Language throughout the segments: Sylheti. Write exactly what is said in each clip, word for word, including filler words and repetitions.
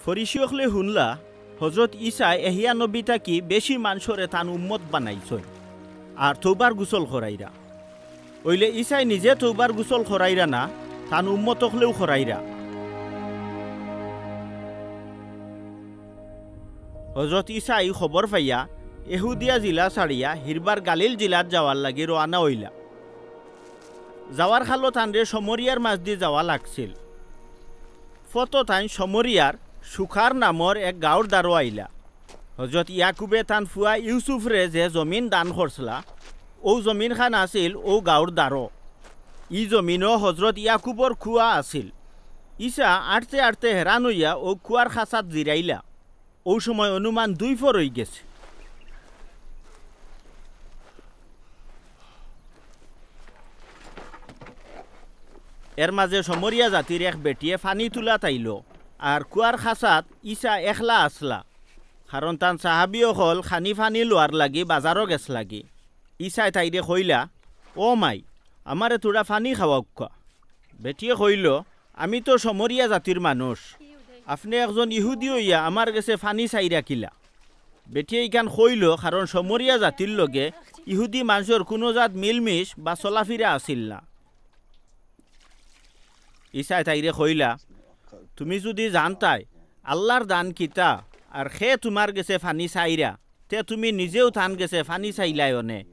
ফরিসি অকলে হুনলা, হজরত ইছায় এহিয়া নবী থাকি বেশি মানষরে তান উম্মত বানাইছইন, আর তৌবার গোসল করাইরা। অইলে ইছায় নিজে তৌবার গোসল করাইরা না, তান উম্মত অকলেও করাইরা। হজরত ইছায় খবর পাইয়া এহুদিয়া জিলা ছাড়িয়া হিরবার গালিল জিলাত যাওয়ার লাগি রওয়ানা অইলা। যাওয়ার খালো তানরে সমরিয়ার মাজদি যাওয়া লাগছিল। ফথো তাইন সমরিয়ার সুখার নামর এক গাউর দ্বারো আইলা। হজরত ইয়াকুবে তান ফুয়া ইউসুফরে যে জমিন দান করছলা, অউ জমিন খান আছিল অউ গাউর দ্বারো। ই জমিনো হজরত ইয়াকুবর কুয়া আছিল। ইছা আটতে আটতে হেরান অইয়া অউ কুয়ার খাছাত জিরাইলা। অউ সময় অনুমান দুই ফর অইগেছে। এর মাজে সমরিয়া জাতির এক বেটিয়ে ফানি তুলাত আইলো, আর কুয়ার খাছাত ইছা একলা আছলা, কারণ তান সাহাবি অকল খানি ফানি লওয়ার লাগি বাজারো গেছলাগি। ইছায় তাইরে কইলা, "ও মাই, আমারে থুড়া ফানি খাওয়াউক্কা।" বেটিয়ে কইলো, "আমি তো সমরিয়া জাতির মানুষ, আপনে একজন ইহুদি অইয়া আমার গেছে ফানি চাইরা কিলা?" বেটিয়ে ইখান কইলো, কারণ সমরিয়া জাতির লগে ইহুদি মানষর কুনু জাত মিলমিশ বা চলাফিরা আছিল না। ইছায় তাইরে কইলা, "তুমি যুদি জানতায় আল্লার দান কিতা, আর কে তুমার গেছে ফানি চাইরা, তে তুমি নিজেউ তান গেছে ফানি চাইলায় অনে,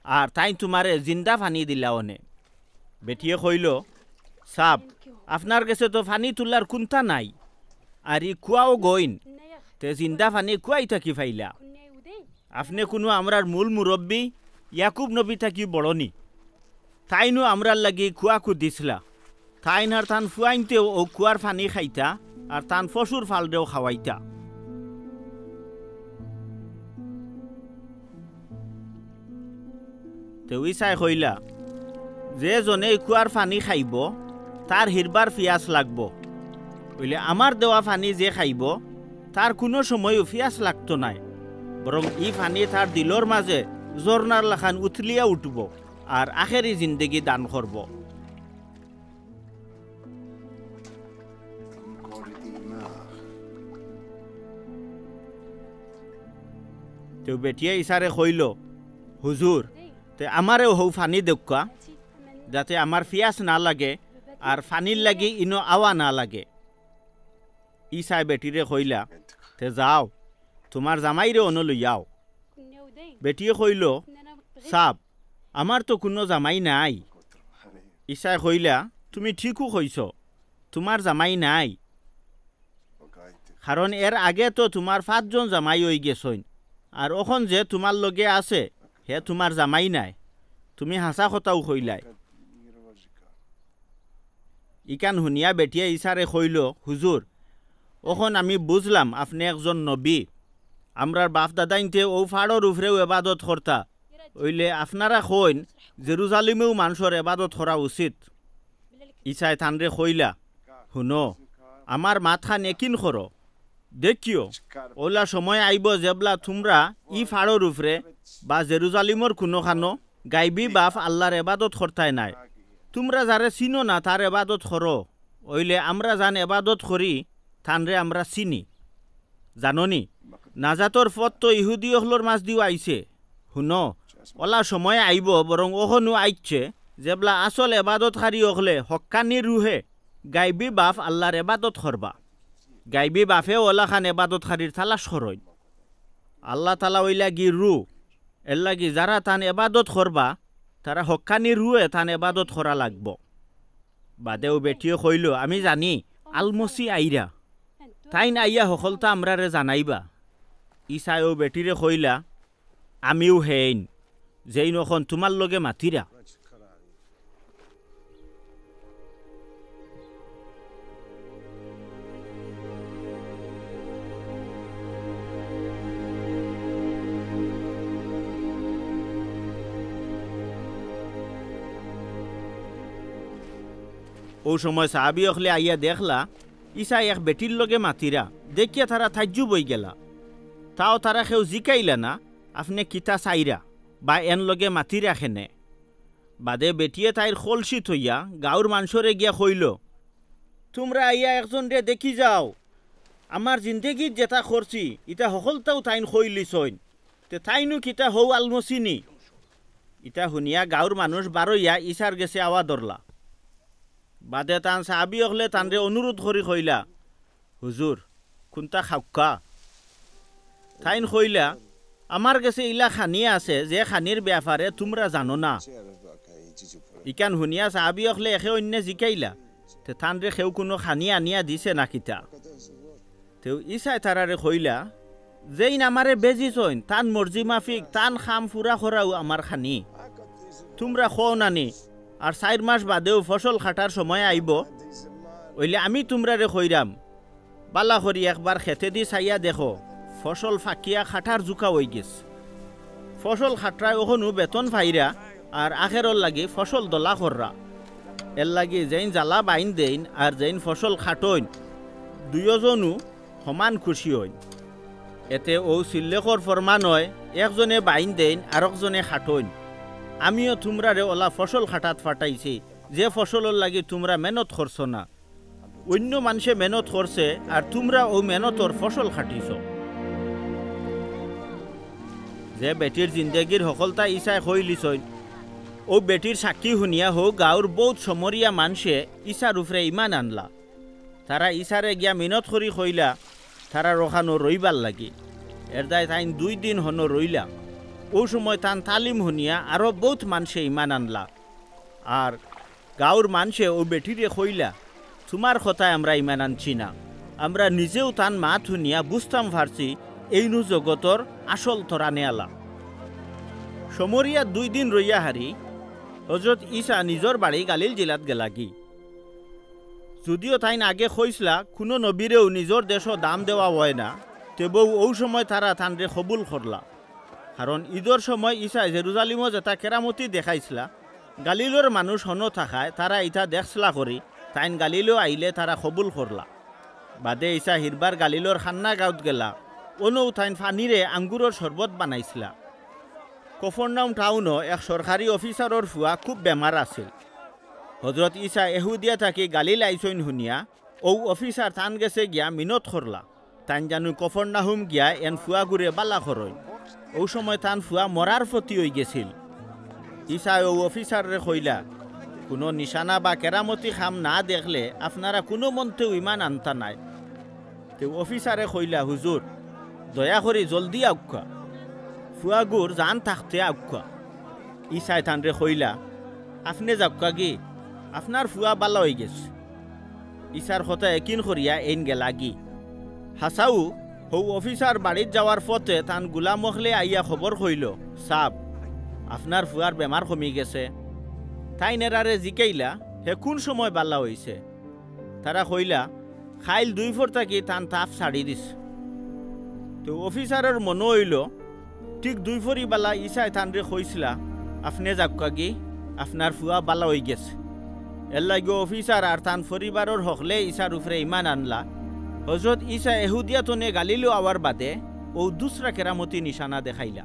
আর তাইন তুমারে জিন্দা ফানি দিলা অনে।" বেটিয়ে কইলো, "সাব, আপনার গেছে তো ফানি তুলার কুন্তা নাই, আর ই কুয়াও গইন, তে জিন্দা ফানি কুয়াই থাকি পাইলা? আপনে কুনু আমরার মূল মুরব্বি ইয়াকুব নবী থাকি বড় নি? তাইনও আমরার লাগি কুয়া খুদিছলা। তাইন আর তান ফুয়াইন্তেও অউ কুয়ার ফানি খাইতা, আর তান পশুর ফালরেও খাওয়াইতা।" তে ইছায় কইলা, "যে জনে ই কুয়ার ফানি খাইবো, তার হিরবার ফিয়াস লাগবো। অইলে আমার দেওয়া ফানি যে খাইবো, তার কুনু সময়ও ফিয়াস লাগতো নায়, বরং ই ফানি তার দিলর মাজে ঝর্ণার লাখান উথলিয়া উঠবো, আর আখেরি জিন্দেগি দান করবো।" তেউ বেটিয়ে ইছারে কইলো, "হুজুর, তে আমারেও হউ ফানি দেউক্কা, যাতে আমার ফিয়াস না লাগে, আর ফানির লাগি ইনো আওয়া না লাগে।" ইছায় বেটিরে কইলা, "তে যাও, তুমার জামাইরে অনো লইয়াও।" বেটিয়ে কইলো, "সাব, আমার তো কুনু জামাই নাই।" ইছায় কইলা, "তুমি ঠিকউ কইছো, তুমার জামাই নাই। কারণ এর আগে তো তুমার পাঁচজন জামাই অইগেছইন, আর অখন যে তুমার লগে আছে, হে তুমার জামাই নায়। তুমি হাছা কথাউ কইলায়।" ইখান হুনিয়া বেটিয়ে ইছারে কইলো, "হুজুর, অখন আমি বুঝলাম আপনে একজন নবী। আমরার বাফ-দাদাইন্তে অউ ফাড়র উপরেউ এবাদত করতা, অইলে আপনারা কইন জেরুজালিমেও মানষর এবাদত করা উচিত।" ইছায় তানরে কইলা, "হুনো, আমার মাতখান একিন করো। দেখিও, অউলা সময় আইবো যেবলা তুমরা ই ফাড়র উপরে বা জেরুজালিমর কুনুখানো গাইবি বাফ আল্লার এবাদত করতায় নায়। তুমরা যারে চিনো না তার এবাদত করো, অইলে আমরা যান এবাদত করি তানরে আমরা চিনি। জানো নি, নাজাতর পথ তো ইহুদি অকলর মাজদিও আইছে। হুনো, অউলা সময় আইবো, বরং অখনউ আইছে, যেবলা আসল এবাদতকারী অকলে হক্কানি রুহে গাইবি বাফ আল্লার এবাদত করবা। গাইবি বাফে অউলাখান এবাদতকারীর তালাশ করইন। আল্লা তালা অইলা গি রু, এরলাগি যারা তান এবাদত করবা, তারা হক্কানি রুহে তান এবাদত করা লাগবো।" বাদে অউ বেটিয়ে কইলো, "আমি জানি, আলমসি আইরা। তাইন আইয়া হকলতা আমরারে জানাইবা।" ইছায় অউ বেটিরে কইলা, "আমিউ হেইন, যেইন অখন তুমার লগে মাতিরা।" অউ সময় সাহাবি অকলে আইয়া দেখলা, ইছায় এক বেটির লগে মাতিরা, দেখিয়া তারা তাজ্জুব অইগেলা। তাও তারা কেউ জিকাইলা না, "আপনে কিতা চাইরা, বা এন লগে মাতিরা কেনে?" বাদে বেটিয়ে তাইর কলসি থইয়া গাউর মানষরে গিয়া কইলো, "তুমরা আইয়া একজনরে দেখি যাও, আমার জিন্দেগিত যেতা করছি, ইতা হকলতাউ তাইন কইলিছইন। তে তাইনউ কিতা হউ আলমসি নি? ইতা হুনিয়া গাউর মানুষ বারইয়া ইছার গেছে আওয়া ধরলা। বাদে তান সাহাবি অকলে তানরে অনুরোধ করি কইলা, "হুজুর, কুন্তা খাউক্কা।" তাইন কইলা, "আমার গেছে ইলা খানি আছে, যে খানির বেয়াপারে তুমরা জানো না।" ইখান হুনিয়া সাহাবি অকলে একে অইন্যে জিকাইলা, "তে তানরে কেউ কুনু খানি আনিয়া দিছে না কিতা?" তেউ ইছায় তারারে কইলা, "যেইন আমারে বেজিছইন, তান মর্জি মাফিক, তান কাম পুরা করাউ আমার খানি। তুমরা কও নানি, আর চাইর মাস বাদেউ ফসল কাটার সময় আইবো, অইলে আমি তুমরারে কইরাম, বালা করি একবার খেতেদি চাইয়া দেখো, ফসল ফাকিয়া কাটার জুকা অইগেছে। ফসল কাটরায় অখনউ বেতন পাইরা, আর আখেরর লাগি ফসল দলা কররা। এরলাগি যেইন জালা বাইন দেইন আর যেইন ফসল কাটইন, দুইওজনউ সমান খুশি অইন। এতে অউ সিল্লেকর ফরমান অয়, একজনে বাইন দেইন, আরকজনে কাটইন। আমিও তুমরারে অলা ফসল কাটাত পাঠাইছি, যে ফসলর লাগি তুমরা মেহনত করছো না। অইন্য মানষে মেহনত করছে, আর তুমরা অউ মেহনতর ফসল কাটিছো।" যে বেটির জিন্দেগির হকলতা ইছায় কইলিছইন, অউ বেটির সাক্ষী হুনিয়া হউ গাউর বউত সমরিয়া মানষে ইছার উপরে ইমান আনলা। তারা ইছারে গিয়া মিনত করি কইলা, তারার অখানো রইবার লাগি। এরদায় তাইন দুই দিন হনো রইলা। অউ সময় তান তালিম হুনিয়া আরো বউত মানষে ইমান আনলা। আর গাউর মানষে অউ বেটিরে কইলা, "তুমার কথায় আমরা ইমান আনছি না, আমরা নিজেউ তান মাত হুনিয়া বুঝতাম পারছি এইনউ জগতর আসল তরানেআলা।" সমরিয়া দুই দিন রইয়া হারি হজরত ইছা নিজর বাড়ি গালিল জিলাত গেলাগি। যুদিও তাইন আগে কইছলা, কুনু নবীরেউ নিজর দেশো দাম দেওয়া অয় না, তেবউ অউ সময় তারা তানরে কবুল করলা। কারণ ইদর সময় ইছায় জেরুজালিমো যেতা কেরামতি দেখাইছলা, গালিলর মানুষ হনো থাকায় তারা ইতা দেখছলা করি, তাইন গালিলো আইলে তারা কবুল করলা। বাদে ইছা হিরবার গালিলর কান্না গাউত গেলা, অনউ তাইন পানিরে আঙ্গুরর শরবত বানাইছলা। কফরনাহুম টাউনো এক সরকারি অফিসারর ফুয়া খুব বেমার আছিল। হজরত ইছা এহুদিয়া থাকি গালিল আইছইন হুনিয়া অউ অফিসার তান গেছে গিয়া মিনত করলা, তাইন জানু কফরনাহুম গিয়া এন ফুয়াগুরে বালা করইন। অউ সময় তান ফুয়া মরার ফতি অইগেছিল। ইছায় অউ অফিসাররে কইলা, "কুনু নিশানা বা কেরামতি কাম না দেখলে আপনারা কুনুমন্তেউ ইমান আনতা নায়।" তেউ অফিসারে কইলা, "হুজুর, দয়া করি জলদি আউক্কা, ফুয়াগুর জান থাকতে আউক্কা।" ইছায় তানরে কইলা, "আপনে যাউক্কাগি, আপনার ফুয়া বালা অইগেছে।" ইছার কথা একিন করিয়া এইন গেলাগি। হাছাউ, হউ অফিসার বাড়িত যাওয়ার পথে তান গুলাম অকলে আইয়া খবর কইলো, "সাব, আপনার ফুয়ার বেমার কমিগেছে।" তাইন এরারে জিকাইলা, "হে কুন সময় বালা অইছে?" তারা কইলা, "কাইল দুইফর থাকি তান তাপ ছাড়ি দিছে।" তেউ অফিসারর মনো অইলো, ঠিক দুইফরি বালা ইছায় তানরে কইছলা, "আপনে যাউক্কাগি, আপনার ফুয়া বালা অইগেছে।" এরলাগিউ অফিসার আর তান পরিবারর হকলে ইছার উপরে ইমান আনলা। হজরত ইছা এহুদিয়া তনে গালিলো আওয়ার বাদে অউ দুসরা কেরামতি নিশানা দেখাইলা।